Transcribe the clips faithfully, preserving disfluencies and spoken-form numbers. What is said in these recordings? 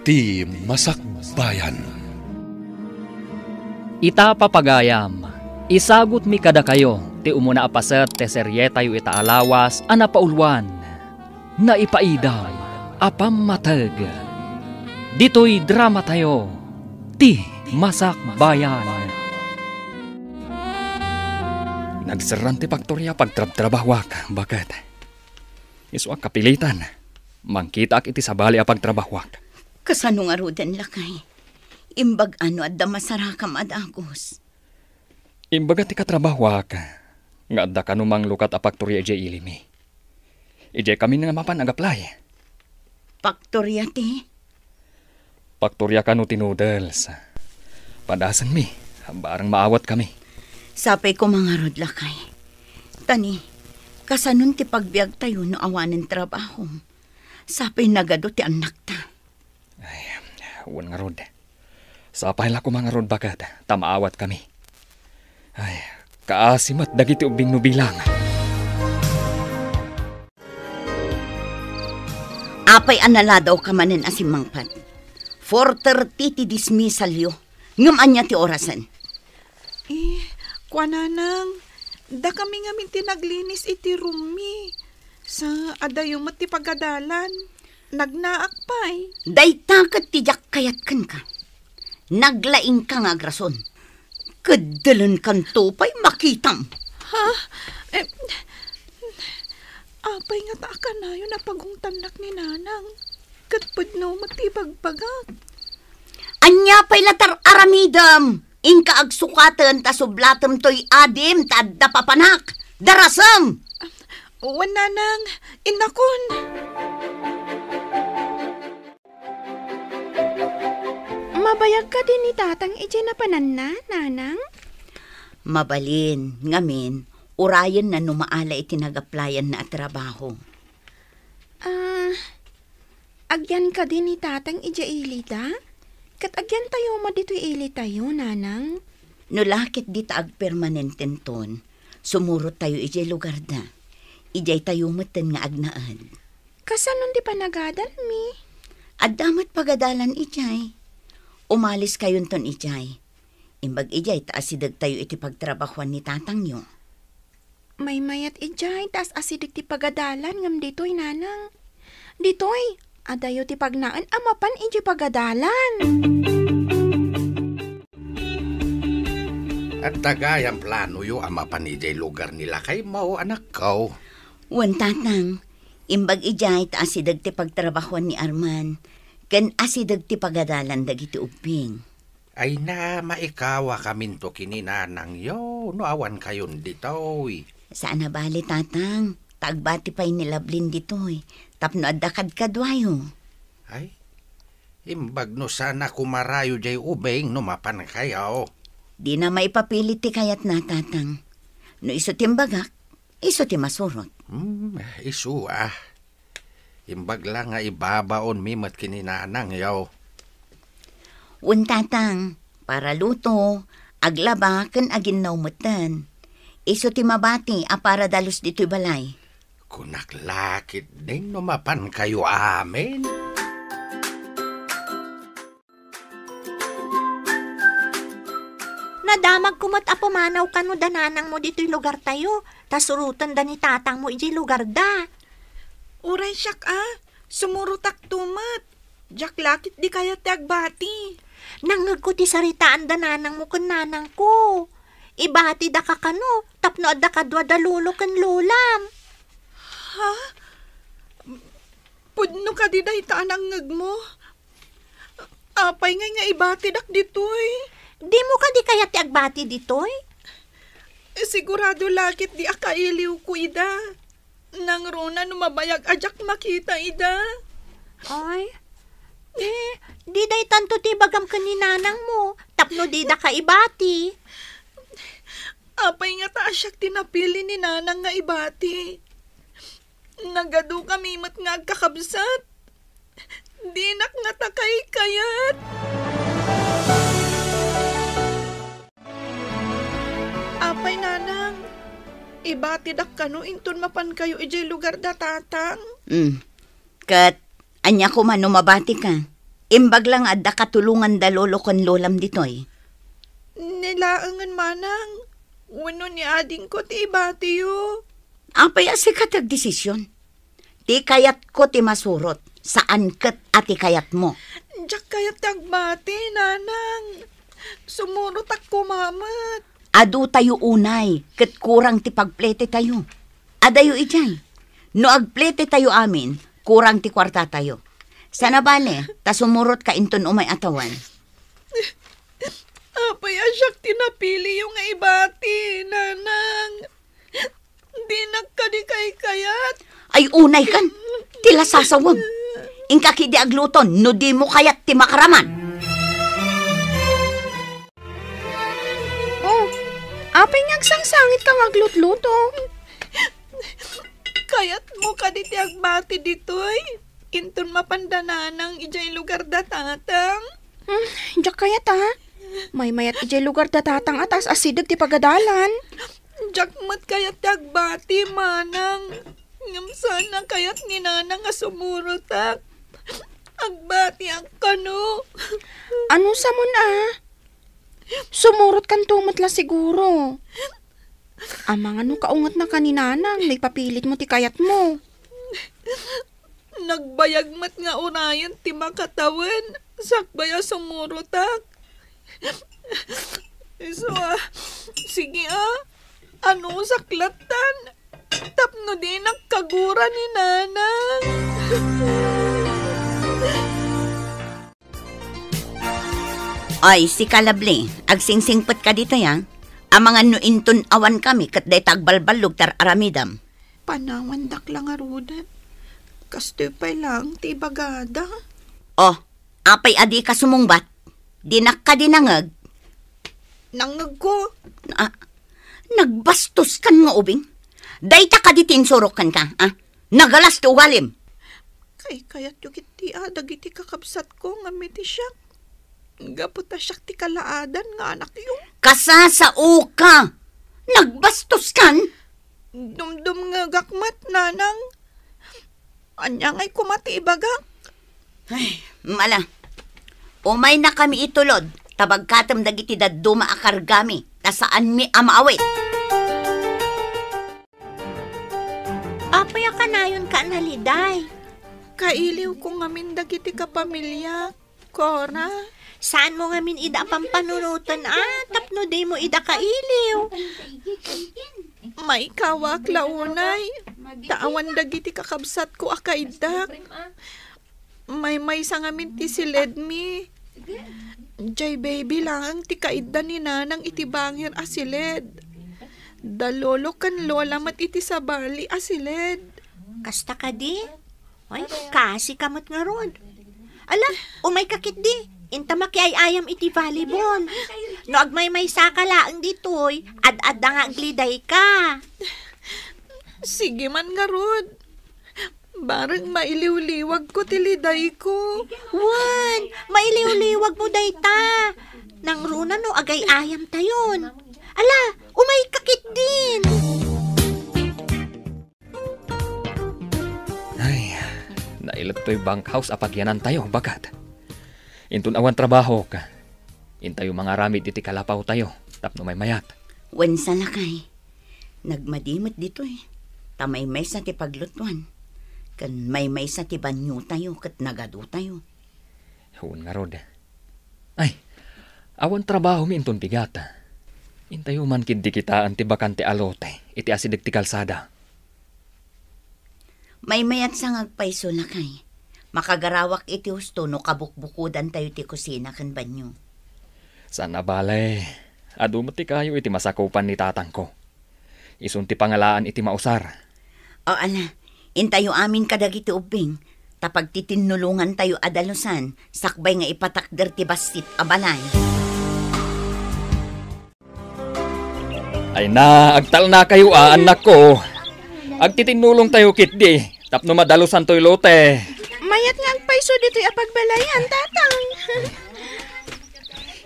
Ti Masakbayan. Ita, papagayam, isagutmi kadakayo ti umuna a paset ti serietayo ita a lawas a napauluan, Naipaidam a Pammateg. Ditoy dramatayo, Ti Masakbayan. Nagserran ti paktoria a pagtrabtrabahuak, baket. Isu a kapilitan. Mangkitaak iti sabali a pagtrabahuak. Kasano ngaruden, lakay? Imbag-a no adda masarakam a dagus. Imbaga ti katrabahuak nga adda kano manglukat a paktoria idiay ilimi. Idiay kami nga mapan agaplay. Paktoria ti? Paktoria kano ti noodles. Padasenmi, barang maawatkami. Sapay koma ngarud, lakay. Tani, kasanon ti pagbiagtayo no awanen trabaho? Sapay nagadu ti annakta. Ay, wen ngarud. Sapay la koma ngarud, baket, ta maawatkami. Ay, kaasi met dagiti ubbing no bilang. Apay a naladawka manen a simmangpet? Four thirty ti dismissalyo. Ngem ania ti orasen? Eh, kuananang, dakami ngamin ti naglinis iti roommi. Sa adayo met ti pagadalan. Nagnaak pay. Dayta ket ti diak kayat kenka. Naglaingka nga agrason. Keddelenkanto pay makitam. Ha? Eh, apay ngata a kanayon a pagungtannak ni Nanang? Ket pudno met ti ibagbagak. Ania pay la ti ar-aramidem? Inka agsukaten ta sublatem toy adim ta adda papanak. Darasem! Wen, Nanang, innakon. Mabayag kadi ni Tatang idiay napananna, Nanang? Mabalin, ngamin, urayenna no maala iti nagaplayanna a trabaho. Ah, agyan kadi ni Tatang idiay ilida? Ket agyantayo met ditoy ilitayo, Nanang? No la ket dita agpermanententon, sumurottayo idiay lugarda. Idiaytayo metten nga agnaed. Kasanon ti panagadalmi? Adda met pagadalan idiay. Umaliskayonton idiay. Imbag idiay ta asidegtayo iti pagtrabahuan ni tatangyo. Maymayat idiay ta as-asideg ti pagadalan ngem ditoy, Nanang. Ditoy, adayo ti pagnaen a mapan idiay pagadalan. Adda gayam planoyo a mapan idiay lugar ni lakaymo, anakko? Wen, Tatang. Imbag idiay ta asideg ti pagtrabahuan ni Arman, ken asideg ti pagadalan dagiti ubbing. Ay na, maikawakaminto ken ni nanangyo no awankayon ditoy. Saan a bale, Tatang, ta agbati pay ni Lablin ditoy tapno adda kadkaduayo. Ay, imbag no saan a kumarayo diay ubing no mapankayo. Dina maipapilit ti kayatna, Tatang. No isu ti imbagak, isu ti masurot. Hmm, isu, ah. Imbag la nga ibabaonmi met ken ni nanangyo. Wen, Tatang, para luto, aglaba, ken aginnaw metten. Isu ti mabati a para dalus ditoy balay. Kunak la ketdin no mapankayo amin. Nadamagko met a pumanaw kano da nanangmo ditoy lugartayo, ta surotenda ni tatangmo idiay lugarda. Uray siak a, sumurotakto met. Diak la ketdi kayat ti agbati. Nangngegko ti saritaan da nanangmo ken nanangko. Ibatidaka kano tapno adda kadua da lolo ken lolam. Ha? Pudno kadi dayta a nangngegmo? Apay ngay nga ibatidak ditoy? Dimo kadi kayat ti agbati ditoy? Sigurado la ketdi a kailiwko ida. Nangruna no mabayag a diak makita ida. Ay, eh, di daytanto ti ibagam ken ni nanangmo, tapno didaka ibati. Apay ngata a siak ti napili ni nanang nga ibati? Nagadukami met nga agkakabsat. Dinak ngata kaykayat. Apay, nanang, ibatidak kano inton mapankayo idiay lugar da tatang? Mm. Ket ania koma no mabatika? Imbag la nga adda katulongan da lolo ken lolam ditoy. Ni laengen manang, wenno ni adingko ti ibatiyo. Apay a sika ti agdesisyon? Ti kayatko ti masurot, saan ket a ti kayatmo. Diak kayat ti agbati, nanang. Sumurotak koma met. Adu tayo unay, ket kurang ti pagplete tayo. Adayo idiay. No agplete tayo amin, kurang ti kuarta tayo. Sana bale, ta sumurot ka inton umay a tawen. Apay a siak ti napiliyo nga ibati, nanang? Dinak kadi kaykayat. Ay, unay kan. Ti lasasawem. Inka kidi agluto, no dimo kayat ti makaraman. Oh, apay nga agsangsangit ka nga aglutluto? Kayatmo kadi ti agbati ditoy? Inton mapanda nanang idiay lugar da tatang? Hmm, diak kayat, a. Maymayat idiay lugar da tatang a ta asideg ti pagadalan. Diak met kayat ti agbati, manang. Ngem saan a kayat ni nanang a sumurotak. Agbatiak kano. Ano sa mon, a? Sumurot kanto met la siguro. Amangan no kaungetna ka ni nanang, no ipapilitmo ti kayatmo. Nagbayag met nga unayen ti makatawen, sakbay a sumurotak. Isu a, sige a, anusak lattan, tapno dinak kagura ni nanang. Ay, sika, Lovely, agsingsingpet ka ditoy, a. Amangan no inton awan kami ket dayta agbalballog ti ar-aramidam. Panawandak la ngaruden. Kastoy pay laeng ti ibagada. Oh, apay a dika sumungbat? Dinak kadi nangeg? Nangegko. Ah, nagbastos kan nga ubing. Dayta kadi ti insurok kenka, ah? Nagalas ti ugalim. Kaykayatyo ketdi a dagiti kakabsatko ngem iti siak. Gapu ta siak ti kalaadan nga anakyo. Kasasaoka! Nagbastos kan? Dumdumngegak met, nanang. Ania ngay koma ti ibagak? Ay, mala. Umaynakami itulod, ta bagkatem dagiti dadduma a kargami, ta saanmi a maawit. Apay a kanayonka a naliday? Kailiwko ngamin dagiti kapamiliak, Cora. Saanmo ngamin ida a pampanunoten a tapno dimo ida kailiw? Maikawak la unay, ta awan dagiti kakabsatko a kaiddak. Maymaysa ngamin ti siledmi. Jay baby laeng ti kaidda ni nanang iti bangir a siled. Da lolo ken lola met iti sabali a siled. Kasta kadi? Ay, kasika met ngarud. Ala, umayka ketdi. Inta makiay-ayam iti volleyball. No agmaymaysaka laeng ditoy, ad-adda nga aglidayka. Sige man ngarud. Bareng mailiwliwagko ti lidayko. Wen, mailiwliwagmo dayta. Nangruna no agay-ayamtayon. Ala, umayka ketdin. Ay, nailet toy bunkhouse a pagyanantayo, baket. Inton awan trabahok, intayo mangaramid iti kalapawtayo tapno maymayat. Wen sa lakay, nagmadi met ditoy, ta maymaysa ti paglutuan, ken maymaysa ti baniotayo ket nagadutayo. Wen ngarud. Ay, awan trabahomi inton bigat. Intayo man ketdi kitaen ti bakante a lote iti asideg ti kalsada. Maymayat sa nga agpayso, lakay. Makagarawak iti husto no kabukbukodantayo ti kusina ken banio. Saan a bale, adu met ti kayo iti masakupan ni tatangko. Isun ti pangalaan iti mausar. O, ala, intayo amin kadagiti ubbing, ta pagtitinnulongantayo a dalusan, sakbay nga ipatakder ti bassit a balay. Ay na, agtalnakayo a, annakko. Agtitinnulongtayo ketdi, tapno madalusantoy lote. Mayat nga agpayso ditoy a pagbalayan, tatang.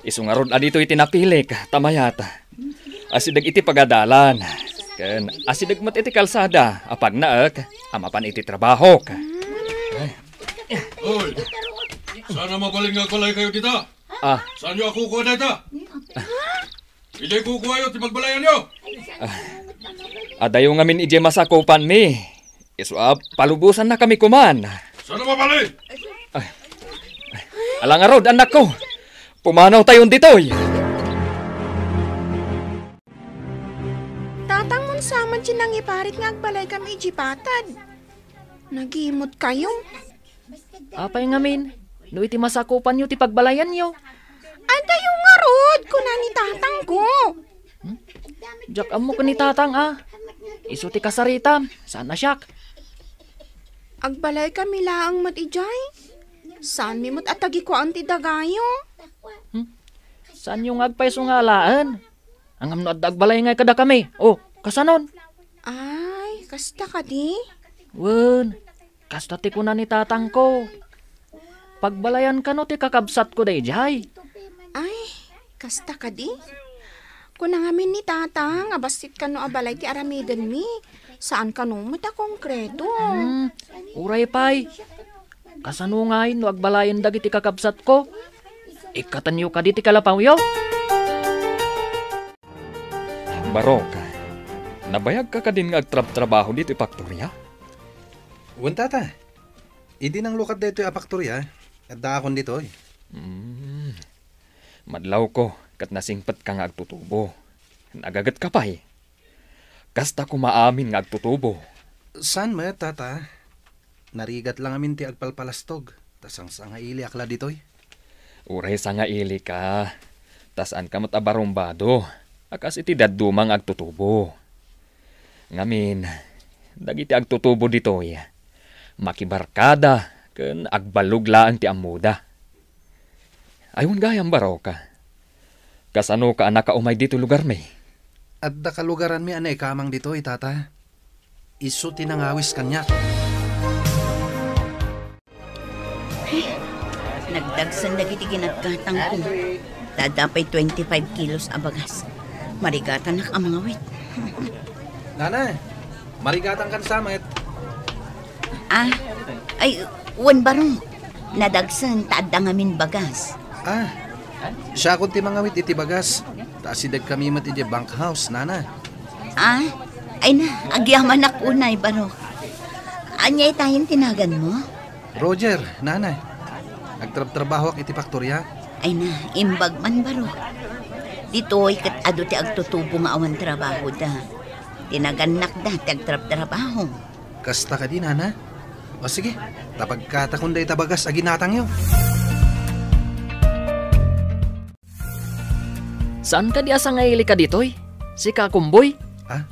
Isu ngarud a ditoy ti napilik, ta mayat. Asideg iti pagadalan. Ken asideg met iti kalsada a pagnaek a mapan iti trabahok. Hoy! Saan a mabalin nga agbalaykayo dita? Ah. Saanyo a kukua dayta? Idiay kukuayo ti pagbalayanyo. Adayo ngamin idiay masakupanmi. Isu a palubosannakami koman. Saan a mabalin? Ala ngarud, annakko. Pumanawtayon ditoy. Tatang, mano sa man ti nangiparit nga agbalaykami idiay patad? Nagimutkayo. Apay ngamin, no iti masakupanyo ti pagbalayanyo? Adayo ngarud, kuna ni tatangko. Hmm? Diak ammo ken ni tatang a. Isu ti kasaritam, saan a siak. Agbalaykami laeng met idiay. Saanmi met a tagikuaen ti dagayo. Hmm? Saanyo nga agpayso nga alaen? Ngem no adda agbalay ngay kadakami. O, kasanon? Ay, kasta kadi? Wen, kasta ti kuna ni tatangko. Pagbalayan kano ti kakabsatko daydiay. Ay, kasta kadi? Kuna ngamin ni tatang a bassit kano a balay ti aramidenmi. Saan kano met a konkreto. Hmm, uray pay. Kasano ngay no agbalayen dagiti kakabsatko? Ikkatenyo kadi ti kalapawyo? Barok, nabayagka kadin nga agtrabtrabaho ditoy faktoria? Wen, tata. Idi nanglukat daytoy a faktoria, addaakon ditoy. Mm. Madlawko ket nasingpetka nga agtutubo. Nagagetka pay. Kasta koma amin nga agtutubo. Saan met, tata? Narigat la ngamin ti agpalpalastog, ta sangsangailiak la ditoy. Uray sangailika, ta saanka met a barumbado a kas iti dadduma nga agtutubo. Ngamin, dagiti agtutubo ditoy, makibarkada ken agballog laeng ti ammoda. Ay, wen gayam, Barok. Kasanoka a nakaumay ditoy lugarmi? Adda kalugaranmi a naikamang ditoy, tata. Isu ti nangawis kaniak. Nagdagsen dagiti ginatgatangko. Adda pay twenty-five kilos a bagas. Marigatanak a mangawit. Nana, marigatangkan sa met. Ah, ay, wen, Barok. Nadagsen ta adda ngamin bagas. Ah, siakon ti mangawit iti bagas. Ta asidegkami met idiay bunkhouse, nana. Ah, ay na, agyamanak unay, Barok. Ania itayen ti naganmo? Roger, nana. Agtrabtrabahoak iti faktoria. Ay na, imbag man, Barok. Ditoy ket adu ti agtutubo nga awan trabahoda. Ti nagannakda ti agtrabtrabaho. Kasta kadi, nana? O sige, ta pagkatakon dayta bagas a ginatangyo. Saan kadi a sangailika ditoy? Sika a kumboy? Ah,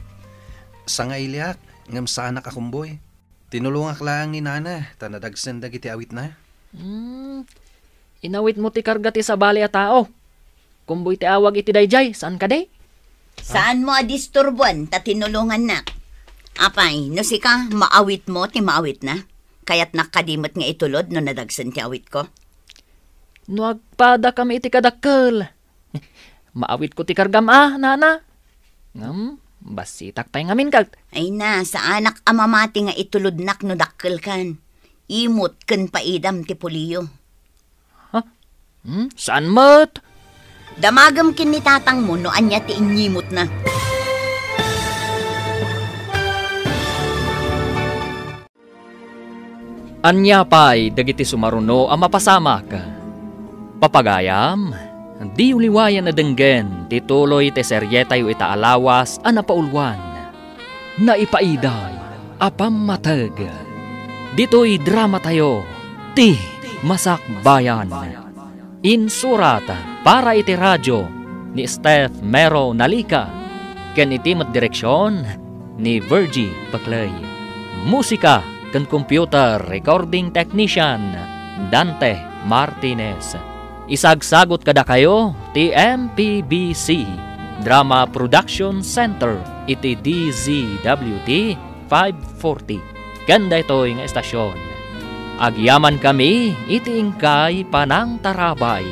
sangailiak, ngem saanak a kumboy. Tinulongak laeng ni nana, ta nadagsen dagiti awitna. Hmm, inawitmo ti karga ti sabali a tao. Kumboy ti awag iti daydiay, saan kadi? Saanmo a disturboen ta tinulongannak. Apay, no sika, maawitmo ti maawitna? Kayatnak kadi met nga itulod no nadagsen ti awitko? No agpadakami iti kadakkel, maawitko ti kargam a, nana. Ngem, bassitak pay ngamin ket. Ay na, saanak a mamati nga itulodnak no dakkelkan. Imot ken paidam ti puliyo. Ha? Hmm? Saan met? Damagem ken ni tatangmo no ania ti inyimotna. Ania pay dagiti sumaruno a mapasamak? Papagayam, diyo liwayan a denggen ti tuloy ti serietayo ita a lawas a napauluan. Naipaiday a pammateg. Ditoy dramatayo, ti Masakbayan. Insurat para iti radio ni Steph Mero Nalica, ken iti met direksion ni Virgie Paclay. Musika ken computer recording technician, Dante Martinez. Isagsagot kadakayo ti M P B C Drama Production Center iti D Z W T five forty. Ken daytoy nga estasion, agyamankami iti inkay panangtarabay.